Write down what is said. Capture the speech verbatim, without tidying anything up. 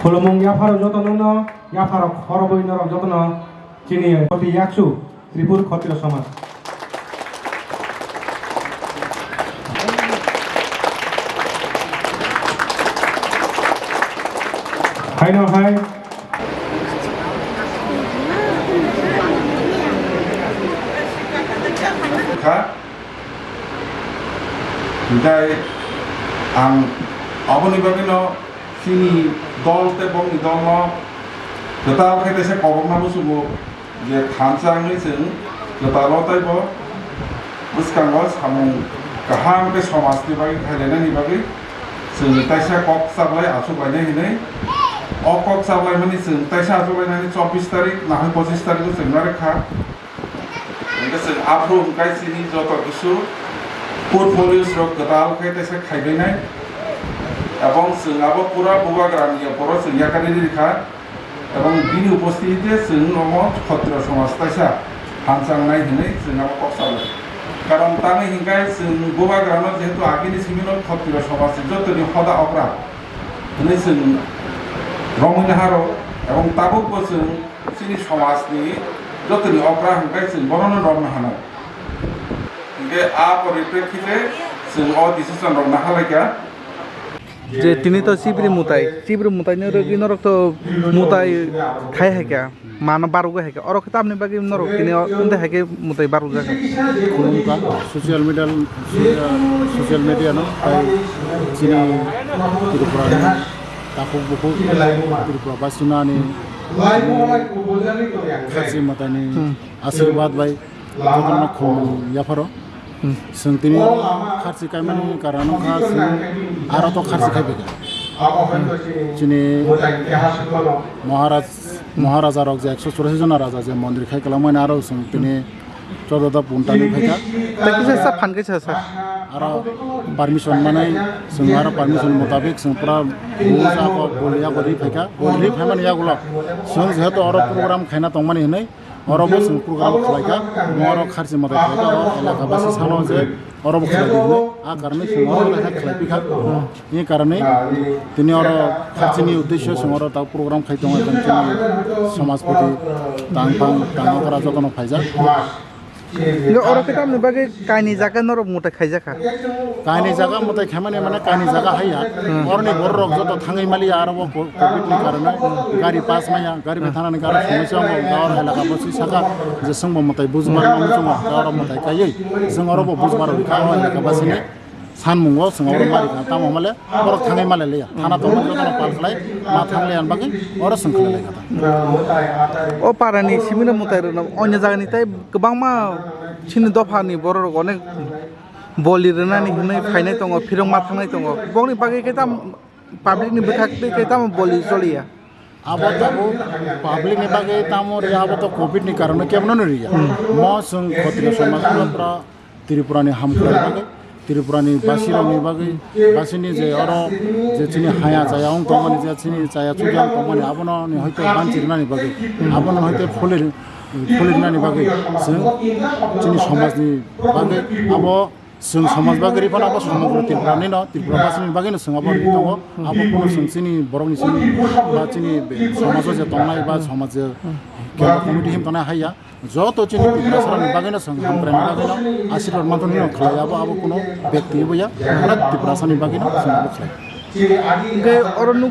Khulumung yapharo jotono no, yapharo khorobwi norok jotono chini Khoti Yaksu Tripur Khotiro Somaj. Haino hai. Kha. Hinkhe ang aboni bagwino chini dol tei bongni dolno kwtal khe teisa kobokna muchungo je thansa wngwi chwng kwtalo tei bo bwskango samung kaham khe somajni bagwi khailainani bagwi chwng teisa kok chaplai achuklainai hinwi. O kok chaplaimani chwng teisa achuklainani chobbish tarik nahoi pochish tarikgo chwng narwk kha. Hingke chwng aphuru hwnkhe chini joto kisu portfolios rok kwtal khe teisa khaibainai. Ebong chwng abo pura bubagrani yaporo chwng yakarwi rikha. Ebong bini upostitite chwng omo Khotro somaj teisa hamchangnai hinwi chwng abo kok salai. Karon tamni hingke chwng bubagrano jehetu agini simino Khotro somajni jotoni hoda okra hinwi chwng romwi naharo. Ebong tabukbo chwng chini somajni jotoni okra hwnkhe chwng bonono romna hano. Hwnkhe a poriprekhite chwng o decision rok nahalaikha. Je tini to chibri mutai, chibri mutai ni rwgwi norok to mutai khai hai kha, mano barugwi hai kha. Oro khe tamni bagwi norok tini o wngde hai khe mutai barujak kha. Khulumkha, social media, social media no tai chini Tripura ni takhuk bukhuk Tripura basino ani khasi mwtai ni Hmm. asirwad bai jotono khulumung yapharo. Hmm. Chwng tini kharchi kaimani karon wngkha chwng aro to kharchi khai phaikha. Hmm. Chini Maharaj, Maharaja rok je ekso churashi jona raja je mondir khai kwlangmani aro chwng tini chodada punta ni phaikha. Tei kisa sa phan kisa sa. Aro permission manai chwng aro permission mutabik chwng pura buja ko boliya bori phaikha. Boli phaimani yagulo chwng jehetu aro program khaina tongmani hinwi Oro bo chwng program khlaikha, oro kharchi mwtai khlaikha, oro elaka basi sano je oro bo khlai di hinwi. A karonwi chwng oro khlai kha, khlai pikha. Ni karonwi tini oro kharchini uddesyo chwng oro ta program khai tongo, tang chini somajpati, tang phang, tang okra jotono phaijak. Hingke oro khe tamni bagwi kainwi jaga norok mwtai khaijak kha? Kainwi jaga mwtai khaimani mane kainwi jaga haiya. Hmm. Oroni bororok joto thangwi maliya aro bo co-, covid ni karone gari pass maya, gari bai thanani gari somosya wngo, hwnkhe oro elaka bo swi saka je chwngbo mwtai bujbar no muchungo, hwnkhe oro mwtai kaiwi chwng oro bo bujbar rwkha o elaka basini sanmungo chwng oro mari kha, tamo hwnmale borok thangwi maliya, thana tongmani jotono pal khlai ma thangliya bagwi oro chwng khlai lai kha. O parani simino mwtai rwno onyo jagani tei kwbangma chini dophani bororok onek boli rwnani hwnwi phainai tongo, phirok ma thangnai tongo. Bokni bagwi khe tam public ni bwkhak twi khe tamo boli choliya. Abo tabuk public ni bagwi tamo rwya, abo to covid ni karone kebono no rwya. Hmm. Mo chwng Khotriya somaj no pura Tripura ni hamkrai bagwi, Tripura ni basi rok ni bagwi, basi ni je oro je chini haya chaya wng tongmani, je chini chaya chukya wng tongmani, abono ni hoite banchi rwnani bagwi, abono hoite phuli, phuli rwnani bagwi chwng chini somaj ni bagwi abo chwng somaj bagwi ri phano abo somogro Tripura ni no, Tripura basi ni bagwi no chwng abo ri tongo, abo kunu chwng chini borok ni simi ba chini somaj o je tongnai ba somaj je kendra committee him tongnai haiya. Joto chini Tiprasarokni bagwino chwng hamkraini bagwino asirwad manthokno khlai, abo, abo kuno bekti abo ya, pura Tiprasani bagwino chwng abo khlai. Hingke oro nuk-